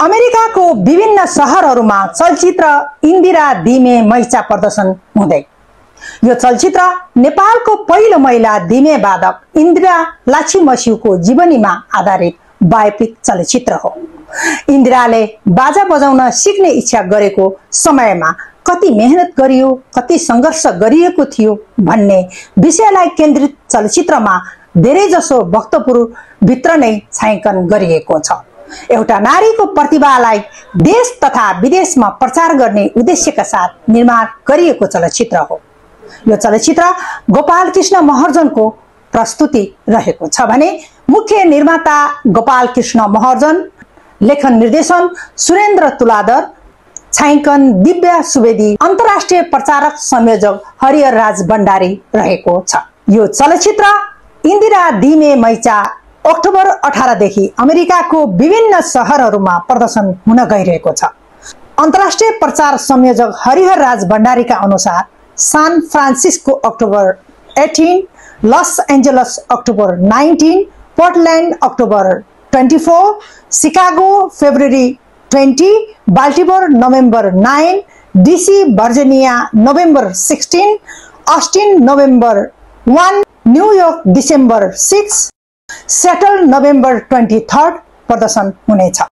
अमेरिकाको विभिन्न शहरहरूमा चलचित्र इन्दिरा दिमे मैचा प्रदर्शन हुँदै। यो चलचित्र नेपालको पहिलो महिला दिमे वादक इन्दिरा लाछिमस्युको जीवनीमा आधारित बायोपिक चलचित्र हो। इन्दिराले बाजा बजाउन सिक्ने इच्छा गरेको समयमा कति मेहनत गरियो, कति संघर्ष गरिएको थियो भन्ने विषयलाई केन्द्रित चलचित्रमा धेरैजसो भक्तपुर भित्र नै छायाङ्कन गरिएको छ। एउटा नारीको प्रतिभालाई देश तथा विदेशमा प्रचार गर्ने उद्देश्यका साथ निर्माण गरिएको चलचित्र हो। यो चलचित्र गोपाल कृष्ण महर्जनको प्रस्तुति रहेको छ भने मुख्य निर्माता गोपाल कृष्ण महर्जन, लेखन निर्देशन सुरेन्द्र तुलाधर, छायाङ्कन दिव्या सुवेदी, अन्तर्राष्ट्रिय प्रचारक संयोजक हरिहर राज भण्डारी रहेको छ। यो चलचित्र इन्दिरा दिमे मैचा अक्टोबर 18 देखि अमेरिकाको विभिन्न शहरहरूमा प्रदर्शन हुन गइरहेको छ। अन्तर्राष्ट्रिय प्रचार संयोजक हरिहर राज भण्डारीका अनुसार San Francisco October 18, Los Angeles October 19, Portland October 24, Chicago February 20, Baltimore November 9, DC Virginia November 16, Austin November 1, New York December 6, settle November 23 प्रदर्शन हुनेछ।